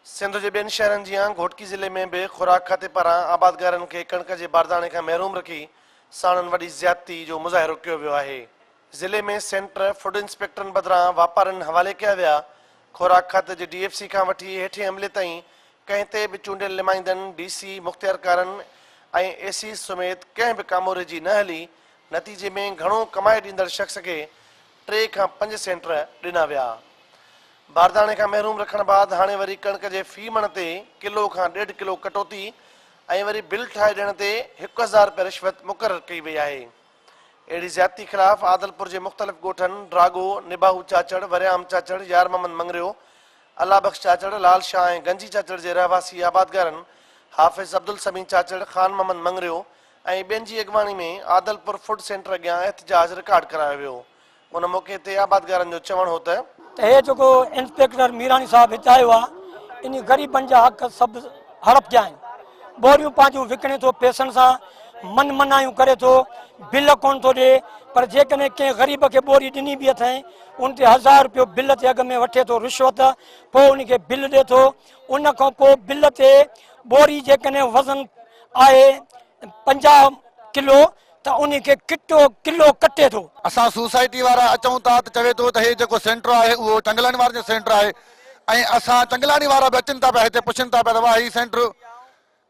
سنڌ جي ٻين شهرن جيان گهوٽڪي ضلعي ۾ به خوراڪ کاتي پاران آبادگارن کي ڪڻڪ جي بارداڻي کان محروم رکي ساڻن وڏي زيادتي جو مظاهرو ڪيو ويو آهي. ضلعي ۾ سينٽر فوڊ انسپيڪٽرن بدران واپارين حوالي ڪيا ويا، خوراڪ کاتي جي ڊي ايف سي کان وٺي هيٺين عملي تائين ڪنهن تي به چونڊيل نمائندن، ڊي سي، مختيارڪارن ۽ اي سيز سميت ڪنهن به ڪاموري جي نه هلي، نتيجي ۾ گهڻو ڪمائي ڏيندڙ شخص کي ٽي کان پنج سينٽر ڏنا ويا. بارداڻي کان محروم رکڻ بعد هاڻي وري ڪڻڪ جي في مڻ تي ڪلو کان ڏيڍ ڪلو ڪٽوتي ۽ وري بل ٺاهي ڏيڻ تي 1000 رپيا رشوت مقرر ڪئي وئي آهي. اهڙي زيادتي خلاف عادلپور جي مختلف ڳوٺن ڊراڳو، نباهو چاچڙ، وريام چاچڙ، يار محمد مڱريو، الله بخش چاچڙ، لال شاهه ۽ گنجي چاچڙ جي رهواسي آبادگارن حافظ عبدالسميع چاچڙ، خان محمد مڱريو ۽ ٻين جي اڳواڻي ۾ عادلپور فوڊ سينٽر اڳيان احتجاج رڪارڊ ڪرايو ويو. ان موقعي تي آبادگارن جو چوڻ هو ته. ته هي جيڪو انسپيڪٽر ميراڻي صاحب هتي آيو آهي انهي غريبن جا حق سڀ هڙپ ڪيا آهن ٻوريون پنهنجون وڪڻي ٿو پئسن سان من منايون ڪري ٿو بل ڪون ٿو ڏي پر جيڪڏهن ڪنهن غريب کي ٻوري ڏني به اٿئين ان تي هزار روپيو بل تي اڳ ۾ وٺي ٿو رشوت پوء ان کي بل ڏي ٿو ان کان پوء بل تي ٻوري جيڪڏهن وزن آهي 50 ڪلو ته انهي کي ڪٽو ڪلو ڪٽي ٿو. اسان سوسائٽي وارا اچون ٿا ته چوي ٿو ته هي جيڪو سينٽر آهي اهو چنگلاڻي وارن جو سينٽر آهي ۽ اسان چنگلاڻي وارا به اچن ٿا پيا هتي پڇن ٿا پيا ته واهه هي سينٽر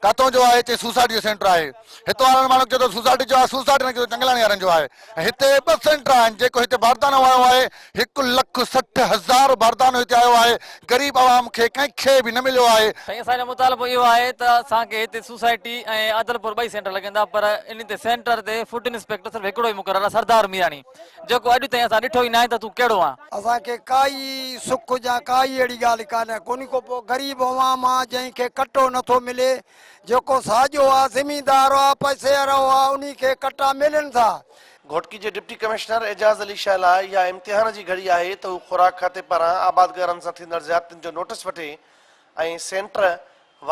ڪاتون جو آهي چي سوسائٽي جو سينٽر آهي هت وارن ماڻهن کي چئي ٿو سوسائٽي جو آهي سوسائٽي وارن کي چئي ٿو چنگلاڻي وارن جو آهي ۽ هتي ٻه سينٽر آهن جيڪو هتي باردانو آيو آهي 1,60,000 باردانو هتي آيو آهي غريب عوام کي ڪنهن کي به نه مليو آهي. سائين اسان جو مطالبو اهو آهي ته اسان کي هتي سوسائٽي ۽ عادلپور ٻئي سينٽر لڳن ٿا پر ان تي سينٽر تي فوڊ انسپيڪٽر صرف هڪڙو ئي مقرر آهي سردار ميراڻي جيڪو اڄ تائين اسان ڏٺو ئي ناهي ته تون ڪهڙو آن. اسان کي ڪائي سک يا ڪائي اهڙي ڳالهه ڪانهي ڪونهي ڪو پوء غريب عوام آ جنهن کي ڪٽو نٿو ملي جيڪو ساڄو آ زميندار آ پئسي وارو آ انهي کي ڪٽا ملن ٿا. گهوٽڪي جي ڊپٽي ڪمشنر اعجاز علي شاهه لاء اها امتحان جي گهڙي آهي ته هو خوراڪ کاتي پاران آبادگارن سان ٿيندڙ زيادتين جو نوٽيس وٺي ۽ سينٽر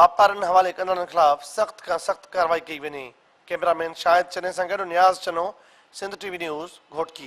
واپارين حوالي ڪندڙن خلاف سخت کان سخت ڪارروائي ڪئي وڃي. ڪئميرا مين شاهد چني سان گڏ Niaz Channo, Sindh T V news, Ghotki.